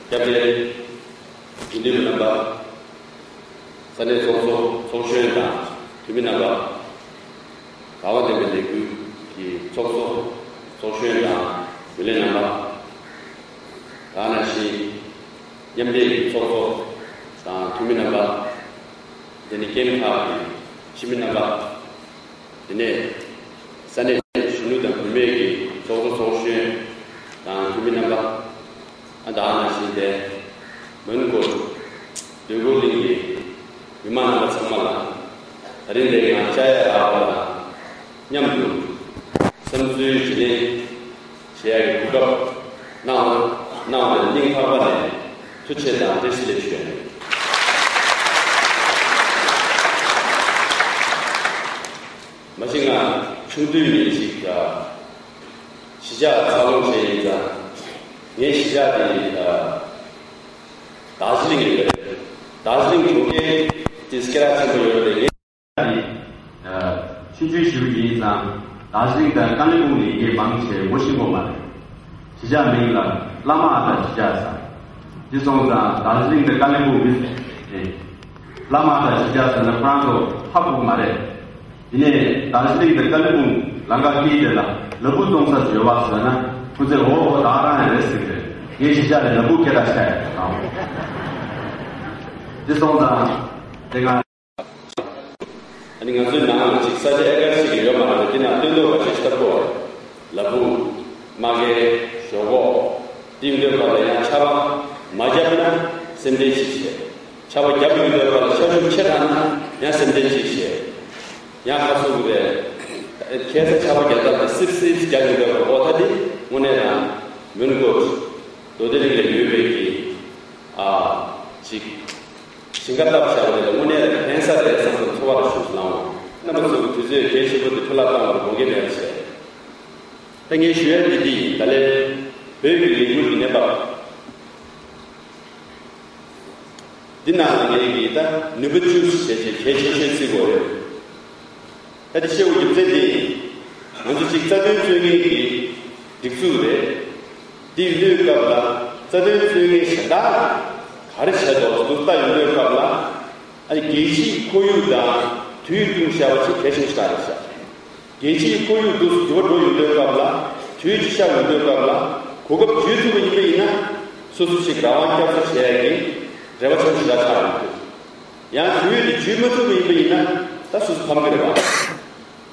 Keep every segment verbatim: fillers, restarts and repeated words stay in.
སྐྱབས་རྗེ་དགེ་འདུན་པ་རྣམ་པ། ས་གནས་ཚོགས་གཙོ་ཚོགས་གཞོན་དང་འཐུས་མི་རྣམ་པ། དགའ་བ་ལྡན་པའི་ལས་འགུལ་གྱི་ཚོགས་གཙོ་ཚོགས་གཞོན་དང་རྒྱུན་ལས་རྣམ་པ། དེ་ནང་བཞིན་མཉམ་འབྲེལ་གྱི་ཚོགས་གཙོ་དང་འཐུས་མི་རྣམ་པ། དེ་ནས་སྐྱེས་མ་ཐག་གི་ཕྱི་མི་རྣམ་པ། དེ་ནས་ས་གནས་གཞོན་ནུ་དང་བུད་མེད་ཀྱི་ཚོགས་གཙོ་ཚོགས་གཞོན་དང་འཐུས་མི་རྣམ་པ། ཨ་ད་ནང་བཞིན་ཏེ་མོན་གྷོ་འདོད་རྒུ་གླིང་གི་མི་མང་རྣམ་པ་ཚང་མ་ལ་ད་རིང་འདིར་ང་བཅར་ཡ་ལ་བ་དང་མཉམ་དུ་བསམ་ཚུལ་བརྗེ་ལེན་བྱེད་ཡ་གི་གོ་སྐབས་གནང་གནང་བའི་སྙིང་ཐག་པ་ནས་ཐུགས་རྗེ་ཆེ་དང་བཀྲ་ཤིས་བདེ་ལེགས་ཞུ་ཡ་ཡིན། མ་གཞི་ང་ཆུང་དུས་ནས་ཅིག་གཞིས་ཆགས་འཚར་ལོངས་བྱས་ཡིན་ཙང་། ངའི་གཞིས་ཆགས་དེ་དར་ཇི་ལིང་ཡིན་པས། དར་ཇི་ལིང་གྲོང་ཁྱེར་དེ་སྐད་གྲགས་ཆེན་པོ་ཡོད་པས། ངའི་གཞིས་ཆགས་དེ་ཆུང་ཆུང་ཞིག་ཡིན་ཙང་། དར་ཇི་ལིང་དང་ཀ་ལི་པུང་ནས་ངས་མང་ཆེ་ངོ་ཤེས་པོ་མ་རེད། གཞིས་ཆགས་མིང་ལ་བླ་མ་ཨ་ཐ་གཞིས་ཆགས་ཟེར། དེ་སོང་ཙང་དར་ཇི་ལིང་དང་ཀ་ལི་པུང་གི་ཨེ། བླ་མ་ཨ་ཐ་གཞིས་ཆགས་ཟེར་ན་ཁོ་རང་ཚོ་ཧ་གོ་གི་མ་རེད། དེ་ནས་དར་ཇི་ལིང་དང་ཀ་ལི་པུང་ལམ་ཁ་དཀྱིལ་དེ་ལ་ལ་ཕུག་བཙོང་ས་ཅིག་ཡོད་པ་ཟེར་ན། ཁོ་ཚོས་འོ་འོ་ད་རང་ཡང་རེད་ཟེར་གི་རེད། ངའི་གཞིས་ཆགས་ལ་ལ་ཕུག་སྐད་གྲགས་ཆགས་ཡོད་རེད། དེ་སོང་ཙང་དེ་སྔ། ཨ་ནི་ང་ཚོའི་ནང་ལ་ཅིག་ས་ཆ་ཨེ་ཀར་གཅིག་ཡོད་མ་རེད། དེ་ནང་སྟོན་ཐོག་ཁ་ཤས་ཤིག་བཏབ་དགོས་པ་རེད། ལ་ཕུག་དམག་སྐལ། ཞོག་ཁོག་དེ་ཡོང་དུས་སྐབས་ལ་ཡང་ཆར་པ་མ་བརྒྱབ་ན་སེམས་ཁྲལ་ཅིག་བྱས། ཆར་པ་བརྒྱབ་ཡོང་དུས་སྐབས་ལ་ཆར་ཆུ་ཆེ་དྲགས་ན་ཡང་སེམས་ཁྲལ་ཅིག་བྱས། ཡང་ཁ་སོ་གི་རེད། ཁ་སང་ཆར་པ་བརྒྱབ་སྟངས་དེ་སིབ་སིབ་བརྒྱབ་ཡོང་དུས་སྐབས་ལ་འོ་ད་དེ་དངོས་གནས་རང་མོན་གྷོ་རྡོ་སྡེ་གླིང་ལ་ཡོད་པའི་གི་ཨ་ཅིག་ཞིང་ཁ་བཏབ་བཞག་པ་དེ་ལ་དངོས་གནས་ཕན་ས་རེད་བསམ་བསམ་ཚོར་བ་ཞིག་ལངས་འོང་། རྣམ་པ་ཚོ་གི་དུས་ཚོད་གལ་ཆེན་པོ་དེ་འཕྲོ་བརླག་བཏང་བར་དགོངས་འགལ་མེད་པ་བྱས། ད་ངས་ཞུ་ཡ་འདི་འདི་ཡིན། ད་ལན་བོད་ཀྱི་ལས་འགུལ་གྱི་གནས་བབ་འདི་ནང་ལ་ངས་ཀྱིས་ད་ནུས་པ་བཅུ་ཞེས་བྱས་གལ་ཆེ་ཤོས་བརྩི་དགོས་རེད། ད་དེ་བཤད་དགོས་རྒྱུ་མཚན་དེ། ང་ཚོ་གཅིག་རྩ་དོན་རྩོད་མཁན་གྱི་སྒྲིག་འཛུགས་རེད། དེའི་ལོའི་སྐབས་ལ་རྩ་དོན་རྩོད་མཁན་གཞན་དག་ག་རེ་བྱས་འདུག་ཟེར་ལྟ་ཡོང་དུས་སྐབས་ལ། ཨ་ནི་རྒྱལ་སྤྱིའི་ཁོར་ཡུག་དང་དུས་བསྟུན་བྱ་བ་ཆེས་གལ་ཆེན་པོ་ཞིག་རེད་ཤག་རྒྱལ་སྤྱིའི་ཁོར་ཡུག་འདུག་སེ་འགྱུར་བ་འགྲོ་ཡོང་དུས་སྐབས་ལ། དུས་ཀྱི་ཤར་ཡོང་དུས་སྐབས་ལ་གོ་སྐབས་བརྒྱུད་ཐུབ་པ་ཡིན་པ་ཡིན་ན། སོ་སོ་ཞིག་རང་དབང་བསྐྱར་གསོ་བྱེད་ཡ་གི་རེ་བ་ཆེན་པོ་ཞིག་ཆགས་ཡོང་གི་འདུག་ཡང་དུས་དེ་བརྒྱུད་མ་ཐུབ་པ་ཡིན་པ་ཡིན་ན་ད་སོ་སོ་ཕམ་གི་རེད་པ།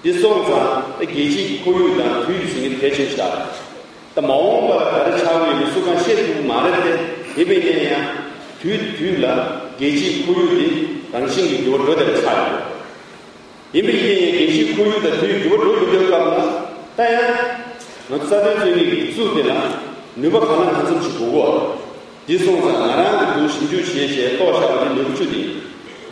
དེ་སོང་ཙང་ད་རྒྱལ་སྤྱིའི་ཁོར་ཡུག་དང་དུས་ཀྱི་ཟིན་གྱི་གལ་ཆེན་ཞིག་རེད། ད་མ་འོངས་པར་ག་རེ་ཆགས་ཀྱི་ཡོད་མེད་སུ་གང་ཤེས་ཐུབ་ཀྱི་མ་རེད་དེ། ཡིན་པ་ཡིན་ན་ཡང་དུས་དུས་ལ་རྒྱལ་སྤྱིའི་ཁོར་ཡུག་དེ་རང་བཞིན་གྱིས་འགྱུར་བ་འགྲོ་བསྡད་པ་ཆགས་ཡོད། ཡིན་པ་ཡིན་ན་ཡང་རྒྱལ་སྤྱིའི་ཁོར་ཡུག་དང་དུས་འགྱུར་བ་འགྲོ་ཡོང་དུས་སྐབས་ལ། ད་ཡང་ང་ཚོ་རྩ་དོན་རྩོད་མཁན་གྱི་སྒྲིག་འཛུགས་དེ་ལ་ནུས་པ་གང་ལ་གང་འཚམ་ཞིག་དགོས་ཀྱི་ཡོད་རེད། དེ་སོང་ཙང་ང་རང་གིས་འདུག་ཞིབ་འཇུག་བྱས་བྱས་རྟོགས་བཞག་པ་དེ་ནུས་པ་བཅུ་དེ།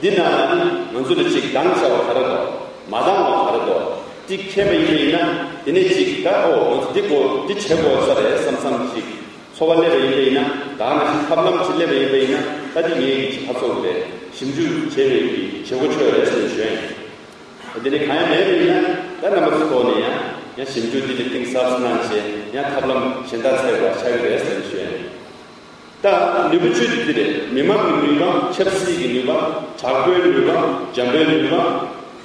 འདི་ནང་ལ་ནི་ང་ཚོ་ལ་ཅིག་འདང་ཆེ་བ་ག་རེ་འདུག་མ་འདང་བ་ག་རེ་འདུག་དེ་མཁྱེན་པ་ཡིན་པ་ཡིན་ན། དེ་ནས་ཅིག་ད་ཨོ་ང་ཚོ་འདི་དགོས་འདི་བྱེད་དགོས་ས་རེད་བསམ་བསམ་ཅིག་ཚོར་བ་སླེབས་པ་ཡིན་པ་ཡིན་ན། ད་ནང་བཞིན་ཐབས་ལམ་ཅིག་སླེབས་པ་ཡིན་པ་ཡིན་ན། ད་འདི་ངས་ཀྱི་ཅིག་ཧ་ཚོར་གི་རེད། ཞིབ་འཇུག་བྱས་པའི་གི་བྱེད་སྒོ་ཆོད་རེད་ཟེར་ནས་ཞུ་ཡ་ཡིན། དེ་ནས་གང་ཡང་མེད་པ་ཡིན་ན་ད་རྣམ་པ་ཚོ་ཐོག་ནས་ཡང་ཡང་ཞིབ་འཇུག་འདི་ལ་གཏིང་ཟབ་ཙམ་གནང་བྱས་ཡང་ཐབས་ལམ་གཞན་དག་འཚོལ་དགོས་ཆགས་ཀྱི་རེད་ཟེར་ནས་ཞུ་ཡ་ཡིན། ད་ནུས་པ་བཅུ་དེ་འདི་རེད། མི་མང་གི་ནུས་པ། ཆབ་སྲིད་ཀྱི་ནུས་པ། དྲག་པོའི་ནུས་པ། འཇམ་པོའི་ནུས་པ།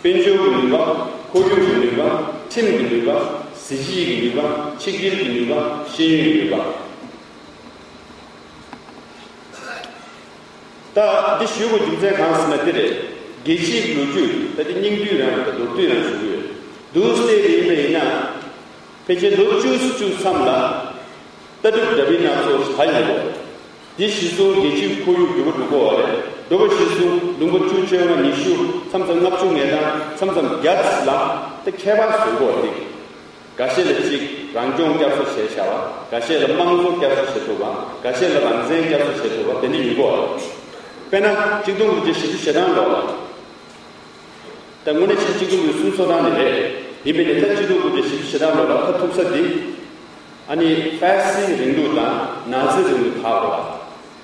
དཔལ་འབྱོར་གྱི་ནུས་པ། ཁོར་ཡུག་གི་ནུས་པ། ཁྲིམས་ཀྱི་ནུས་པ། གཟི་བརྗིད་ཀྱི་ནུས་པ། ཆིག་སྒྲིལ་གྱི་ནུས་པ། ཤེས་ཡོན་གྱི་ནུས་པ། ད་འདི་ཞུ་དགོས་རྒྱུ་མཚན་གང་ཟེར་ན་འདི་རེད། རྒྱལ་སྤྱིའི་ལོ་རྒྱུས་ད་འདི་སྙིང་བསྡུས་རང་དང་མདོར་བསྡུས་རང་ཞུ་གི་ཡོད། འདུག་སེ་ཡིན་པ་ཡིན་ན། ཕལ་ཆེར་ལོ་བཅུ་བཅུ་མཚམས་ལ་ལྟ་གྲུབ་འདྲ་མིན་སྣ་ཚོགས་ཤིག་ཡོང་གི་ཡོད་རེད། འདི་གཞི་བཟུང་རྒྱལ་སྤྱིའི་ཁོར་ཡུག་འགྱུར་བ་འགྲོ་གི་ཡོད་རེད། འགྲོ་བ་གཞི་བཟུང་ལུང་པ་བཅུ་བཅོ་ལྔ་ཉི་ཤུ་མཚམས་མཚམས་ལྔ་བཅུ་ང་གྲངས་མཚམས་མཚམས་བརྒྱ་ཙམ་ལ་ད་ཁྱད་པར་བཟོ་གི་ཡོད་རེད། འགའ་ཤས་ལ་གཅིག་རང་སྐྱོང་བསྐྱར་གསོ་བྱས་བཞག་པ། འགའ་ཤས་ལ་དམངས་གཙོ་བསྐྱར་གསོ་བྱེད་ཐུབ་པ། འགའ་ཤས་ལ་རང་བཙན་བསྐྱར་གསོ་བྱེད་ཐུབ་པ་དེ་འདྲ་ཡོང་གི་ཡོད་རེད། དཔེར་ན་གཅིག་སྟོང་དགུ་བརྒྱ་བཞི་བཅུ་ཞེ་གྲངས་ལོ་ལ། ད་དངོས་གནས་ཆེས་གཅིག་སྟོང་དགུ་བརྒྱ་སུམ་ཅུ་སོ་གྲངས་ནས་རེད། ཡིན་པས་ནས་ད་གཅིག་སྟོང་དགུ་བརྒྱ་བཞི་བཅུ་ཞེ་གྲངས་ལོ་ལ་ད་ཐུག་ས་འདི། ཨ་ནི་ཧྥ་སི་རིང་ལུགས་དང་ནཱ་ཛི་རིང་ལུགས་དག་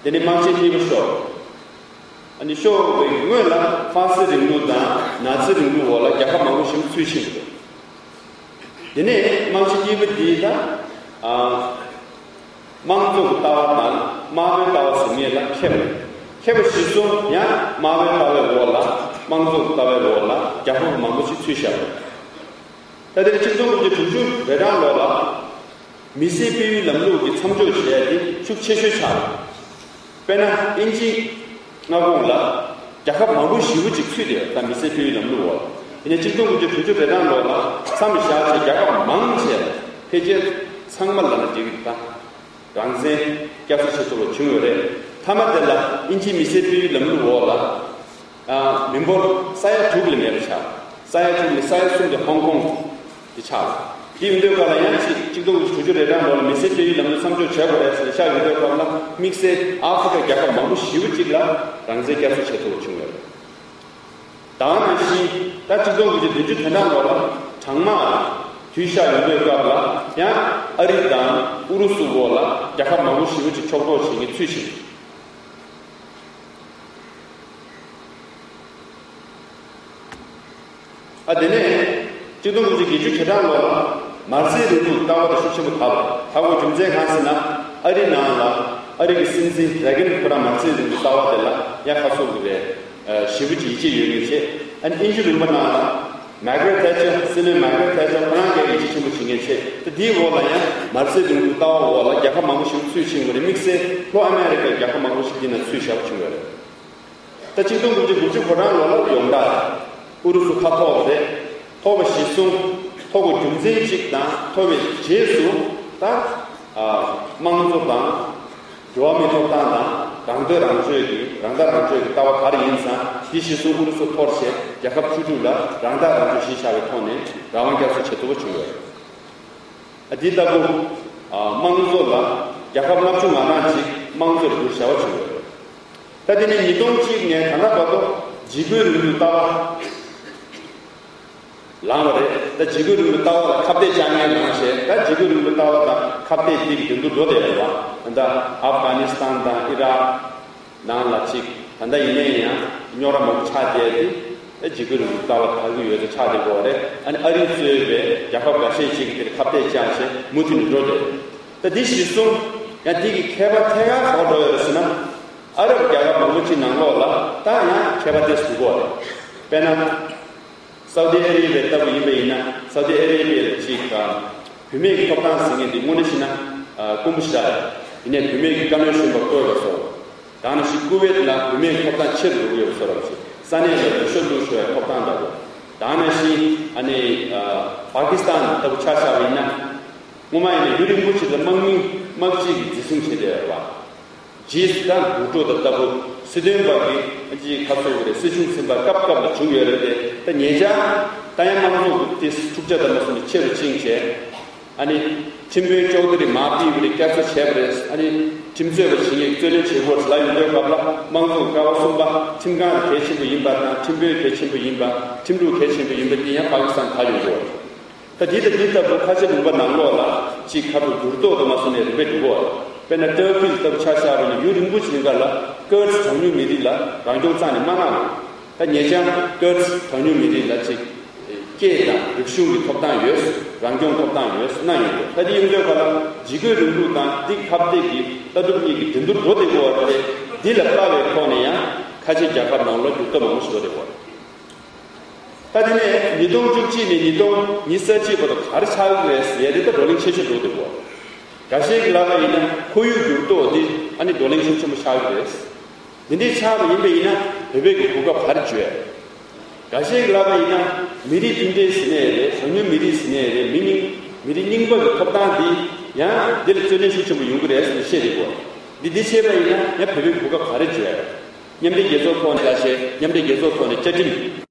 རེད་བ། དེ་ནས་དམག་ཆེན་གཉིས་པ་ཤོར། ཨ་ནི་ཤོར་བའི་སྔོན་ལ་ཧྥ་སི་རིང་ལུགས་དང་ནཱ་ཛི་རིང་ལུགས་འོག་ལ་རྒྱལ་ཁབ་མང་པོ་ཞིག་ཚུད་ཕྱིན་འདུག་དེ་ནས་དམག་ཆེན་གཉིས་པ་འདི་ད། ཨ། དམངས་གཙོ་གི་ལྟ་བ་དང་དམར་པོའི་ལྟ་བ་ཟེར་མཁན་ལ་ཁེ་པོ། ཁེ་པོ་གཞིར་བཟུང་ཡང་དམར་པོའི་ལྟ་བའི་འོག་ལ་དམངས་གཙོ་གི་ལྟ་བའི་འོག་ལ་རྒྱལ་ཁབ་མང་པོ་ཞིག་ཚུད་བཞག་པ་རེད། ད་ལྟའི་ཆིག་སྟོང་དགུ་བརྒྱ་དྲུག་ཅུ་རེ་གྲངས་ལོ་ལ་མི་སེར་སྤེལ་ཡུལ་ལམ་ལུགས་ཀྱི་མཚམས་འཇོག་བྱས་ཏེ་ཤུགས་ཆེ་ཤོས་ཆགས་པ་རེད། དཔེར་ན་དབྱིན་ཇིའི་མངའ་ཁོངས་ལ་རྒྱལ་ཁབ་མང་པོ་ཞེ་པོ་ཅིག་ཚུད་དེ་ད་མི་སེར་སྤེལ་ཡུལ་ལམ་ལུགས་འོག་ཡིན་ནའི་ཆིག་སྟོང་དགུ་བརྒྱ་དྲུག་ཅུ་རེ་གྲངས་ལོ་ལ་མཚམས་བཞག་བྱས་རྒྱལ་ཁབ་མང་ཆེ་ལ་ཕལ་ཆེར་ཚང་མ་ལ་ན་འགྲིག་གི་ད། རང་བཙན་བསྐྱར་གསོ་བྱེད་ཐུབ་པ་བྱུང་ཡོད་རེད། མཐའ་མ་དེ་ལ་དབྱིན་ཇིའི་མི་སེར་སྤེལ་ཡུལ་ལམ་ལུགས་འོག་ལ་ཨ་མི་འབོར་ས་ཡ་དྲུག་ལས་མེད་པ་ཆགས། ས་ཡ་དྲུག་ནས་ས་ཡ་གསུམ་དེ་ཧོང་ཀོང་དེ་ཆགས། དེ་ཡིན་དུས་སྐབས་ལ་ཡང་ཅིག་ཆིག་སྟོང་དགུ་བརྒྱ་དྲུག་ཅུ་རེ་གྲངས་ལོ་ལ་མི་སེར་སྤེལ་ཡུལ་ལམ་ལུགས་མཚམས་འཇོག་བྱེད་དགོས་རེད་ཟེར་ནས་བཤད་ཡོང་དུས་སྐབས་ལ་དམིགས་བསལ་ཨ་ཧྥི་རི་ཀ་རྒྱལ་ཁབ་མང་པོ་ཞེ་པོ་ཅིག་ལ་རང་བཙན་བསྐྱར་གསོ་བྱེད་ཐུབ་པ་བྱུང་ཡོད་རེད། ད་ག་ནང་བཞིན་ད་ཆིག་སྟོང་དགུ་བརྒྱ་བདུན་ཅུ་དོན་གྲངས་ལོ་ལ་གྲང་དམག་དུས་ཤར་ཡོང་དུས་སྐབས་ལ་ཡང་ཨ་རི་དང་ཨུ་རུ་སུ་འོག་ལ་རྒྱལ་ཁབ་མང་པོ་ཞེ་པོ་ཅིག་ཕྱོགས་གཏོགས་བྱེད་མཁན་ཚུད་ཕྱིན། ཨ་དེ་ནས་ཆིག་སྟོང་དགུ་བརྒྱ་བརྒྱད་ཅུ་གྱ་གྲངས་ལོ་ལ་མ་རྩའི་རིང་ལུགས་ལྟ་བ་དེ་ཤུགས་ཆེན་པོ་དར་བ་དར་བའི་རྒྱུ་མཚན་གང་ཟེར་ན་ཨ་རི་ནང་ལ་ཨ་རི་གི་སྲིད་འཛིན་རེ་གན་ཁོ་རང་མ་རྩའི་རིང་ལུགས་ལྟ་བ་དེ་ལ་ཡང་ཁ་གསོ་གི་རེད། ཞེ་པོ་ཅིག་ཡིད་ཆེས་ཡོད་མཁན་བྱས། ཨ་ནི་དབྱིན་ཇི་ལུང་པ་ནང་ལ་མར་གྷ་རེད་ཐེ་ཆར་སྲིད་བློན་མར་གྷ་རེད་ཐེ་ཆར་ཁོ་རང་གིས་ཡིད་ཆེས་ཆེན་པོ་བྱེད་མཁན་བྱས། ད་དེའི་འོག་ལ་ཡང་མ་རྩའི་རིང་ལུགས་ལྟ་བ་འོག་ལ་རྒྱལ་ཁབ་མང་པོ་ཞིག་ཚུད་ཕྱིན་པ་རེད། དམིགས་བསལ་ལྷོ་ཨ་མེ་རི་ཀའི་རྒྱལ་ཁབ་མང་པོ་ཞིག་འདི་ན་ཚུད་བཞག་པ་བྱུང་ཡོད་རེད། ད་ཆིག་སྟོང་དགུ་བརྒྱ་དགུ་བཅུ་གོ་གྲངས་ལོ་ལ་ཡོངས་གྲགས་ཨུ་རུ་སུ་ཁ་ཐོར་རེད། ཐོར་བ་གཞིར་བཟུང་ཐོར་བ་གཞིར་བཟུང་ཐོར་བའི་རྒྱུ་མཚན་གཅིག་དང་ཐོར་བའི་རྗེས་སུ་ད་ཨ་དམངས་གཙོ་དང་། འགྲོ་བ་མིའི་ཐོབ་ཐང་དང་རང་འདོད་རང་སྤྱོད་ཀྱི་རང་ཐག་རང་གཅོད་ཀྱི་ལྟ་བ་ག་རེ་ཡིན་ཙང་དེ་གཞིར་བཟུང་ཨུ་རུ་སུ་འཐོར་བྱས་རྒྱལ་ཁབ་བཅུ་དྲུག་ལ་རང་ཐག་རང་གཅོད་གཞི་བཞག་པའི་ཐོག་ནས་རང་དབང་བསྐྱར་གསོ་བྱེད་ཐུབ་པ་བྱུང་ཡོད། ཨ་འདི་ལྟ་བུ་ཨ་དམངས་གཙོ་ལ་རྒྱལ་ཁབ་ལྔ་བཅུ་ང་གྲངས་ཅིག་དམངས་གཙོར་བསྒྱུར་བཞག་པ་བྱུང་ཡོད། ད་དེ་ནས་ཉིས་སྟོང་གཅིག་ནས་ད་ལྟ་བར་དུ་འཇིགས་སྐུལ་རིང་ལུགས་ལྟ་བ། ལངས་པ་རེད། ད་འཇིགས་སྐུལ་རིང་ལུགས་ལྟ་བ་ལ་ཁ་གཏད་བཅག་མཁན་ནང་བཞིན་ད་འཇིགས་སྐུལ་རིང་ལུགས་ལྟ་བ་དང་ཁ་གཏད་འདི་གི་འགྲན་བསྡུར་འགྲོ་བསྡད་ཡོད་པ། ད་ཨབ་གྷ་ནི་སི་ཐན་དང་ཨི་རག་ནང་ལ་ཅིག་ད་ལྟ་ཡིན་ནའི་ཡང་རྙོག་དྲ་མང་པོ་ཆགས་བསྡད་དེ། ད་འཇིགས་སྐུལ་རིང་ལུགས་ལྟ་བ་དར་གྱི་ཡོད་ཚད་ཆགས་བསྡད་ཀྱི་ཡོད་རེད། ཨ་ནི་ཨ་རིས་གཙོས་པའི་རྒྱལ་ཁབ་འགའ་ཤས་ཅིག་གིས་དེར་ཁ་གཏད་བཅག་བྱས་མུ་མཐུད་ནས་འགྲོ་བསྡད། ད་འདི་གཞིར་བཟུང་ཡང་འདི་གི་ཁྱད་པར་ཐད་ཀར་ག་པར་འགྲོ་ཡོད་རེད་ཟེར་ན། ཨ་རབ་རྒྱལ་ཁབ་མང་པོ་ཅིག་ནང་ལོགས་ལ་ད་ཡང་ཁྱད་པར་དེ་འདུག་གོ་རེད། དཔེར་ན། སའུ་ཏི་ཨ་རེ་བྷི་ཡ་ལྟ་བུ་ཡིན་པ་ཡིན་ན་སའུ་ཏི་ཨ་རེ་བྷི་ཡ་ལ་ཅིག་བུད་མེད་ཀྱི་ཐོབ་ཐང་ཟེར་མཁན་འདི་དངོས་གནས་བཤད་ན་དཀོན་པོ་ཞེ་དྲག་རེད། ཡིན་ནའི་བུད་མེད་ཀྱི་བཀའ་བློན་གཞོན་པ་བསྐོས་པ་སོགས་དང་ནང་བཞིན་ཀུ་ཝེད་ལ་བུད་མེད་ཀྱི་ཐོབ་ཐང་ཆེ་རུ་འགྲོ་གི་ཡོད་པ་སོགས་རེད། ས་གནས་ལ་རུ་ཤོག་བླུགས་ཆོག་པའི་ཐོབ་ཐང་འདྲ་བོ། དང་ནང་བཞིན་ཨ་ནི་པ་ཀི་སི་ཐན་ལྟ་བུ་ཆ་བཞག་པ་ཡིན་ན་སྔོན་མ་ཡིན་ན་ཡུན་རིང་པོ་ཞིག་ལ་དམག་མི་དམག་སྤྱི་གིས་འཛིན་བཟུང་བྱས་བསྡད་ཡོད་པ། རྗེས་སུ་ད་དུར་ཁྲོད་དང་ལྟ་བུ་སྲིད་དོན་པ་གི་ཅིག་ཁ་ཚུགས་རེད། སྲིད་གཞུང་ཟིན་པ་སྐབས་སྐབས་ལ་བྱུང་ཡོད་རེད་དེ། ད་ཉེ་ཆར་ད་ཡང་དམངས་གཙོ་དེ་འཁྲུག་ཆ་དང་མ་སོང་ནས་ཆེ་རུ་ཕྱིན་བྱས། ཨ་ནི་ཁྲིམས་དཔོན་ཅོག་ཏི་རི་མར་ཕུད་པ་རེད། བསྐྱར་གསོ་བྱས་པ་རེད། ཨ་ནི་ཁྲིམས་རྩོད་པ་བྱེད་མཁན་རྩོད་ལེན་བྱེད་དགོས་ལབ་ཡོང་དུས་སྐབས་ལ་དམངས་གཙོ་ཀ་བ་གསུམ་པ་ཁྲིམས་ཁང་གལ་ཆེན་པོ་ཡིན་པ་དང་ཁྲིམས་དཔོན་གལ་ཆེན་པོ་ཡིན་པ་ཁྲིམས་ལུགས་གལ་ཆེན་པོ་ཡིན་པ་དེ་ཡང་པ་ཀི་སི་ཐན་ད་ཡོང་གི་ཡོད་རེད། ད་འདི་དང་འདི་ལྟ་བུ་ཁ་ཆེ་ལུང་པ་ནང་ལོགས་ལ་ཅིག་ཁ་ཐུག་འགྱུར་ལྡོག་དང་མ་སོང་ནས་རིམ་པས་འགྲོ་གི་ཡོད། དཔེར་ན་ཏུར་ཀི་ལྟ་བུ་ཆ་བཞག་པ་ཡིན་ན་ཡུན་རིང་པོ་ཞིག་རིང་ག་ལ་ཀུར་ཌི་གྲངས་ཉུང་མི་རིགས་ལ་རང་སྐྱོང་རྩ་ནས་མ་གནང་བ། ད་ཉེ་ཆར་ཀུར་ཌི་གྲངས་ཉུང་མི་རིགས་ལ་ཅིག་སྐད་དང་རིག་གཞུང་གི་ཐོབ་ཐང་ཡོད། རང་སྐྱོང་ཐོབ་ཐང་ཡོད་གནང་ཡོད། ད་འདི་ཡོང་དུས་ག་ལ་འཇིགས་སྐུལ་རིང་ལུགས་དང་འདི་ཁ་གཏད་ཀྱི་ལྟ་གྲུབ་གཉིས་ཀྱི་འགྲན་བསྡུར་འགྲོ་བསྡད་དགོས་པ་རེད། འདི་ལ་དཔག་པའི་ཐོག་ནས་ཡང་ཁ་ཆེ་རྒྱལ་ཁབ་ནང་ལ་འགྱུར་ལྡོག་མང་པོ་ཞིག་འགྲོ་བསྡད་དགོས་པ་རེད། ད་དེ་ནས་ཉིས་སྟོང་བཅུ་གཅིག་ནས་ཉིས་སྟོང་ཉི་ཤུ་རྩ་གཅིག་བར་དུ་ག་རེ་ཆགས་ཀྱི་རེད་ཟེར་ཡ་དེ་ད་བགྲོ་གླེང་ཆེ་ཤོས་འགྲོ་འདུག་གོ། འགའ་ཤས་ཀྱིས་ལབ་པ་ཡིན་ན་ཁོར་ཡུག་འགྱུར་ལྡོག་འདི་ཨ་ནི་བགྲོ་གླེང་ཤུགས་ཆེན་པོ་ཆགས་ཀྱི་རེད། འདི་འདྲའི་ཆགས་པ་ཡིན་པ་ཡིན་ན་བོད་པའི་གི་གོ་སྐབས་ག་རེ་འཇོག་འགའ་ཤས་ཀྱིས་ལབ་པ་ཡིན་ན་མི་རིགས་མཐུན་སྒྲིལ་ཟེར་ནའི་རེད། གྲངས་ཉུང་མི་རིགས་ཟེར་ནའི་རེད། མི་རྙིང་མི་རིགས་རྙིང་པ་གི་ཐོབ་ཐང་འདི་ཡང་འདི་ལ་རྩོད་ལེན་ཤུགས་ཆེན་པོ་ཡོང་གི་རེད་ཟེར་ནས་བཤད་འདུག་གོ། འདི་འདི་བྱས་པ་ཡིན་ན་ཡང་བོད་པའི་གོ་སྐབས་ག་རེ་འཇོག་མཉམ་འབྲེལ་རྒྱལ་ཚོགས་ཐོག་ནས་ལ་བྱས་མཉམ་འབྲེལ་རྒྱལ་ཚོགས་ཐོག་ནས་བཅའ་ཁྲིམས་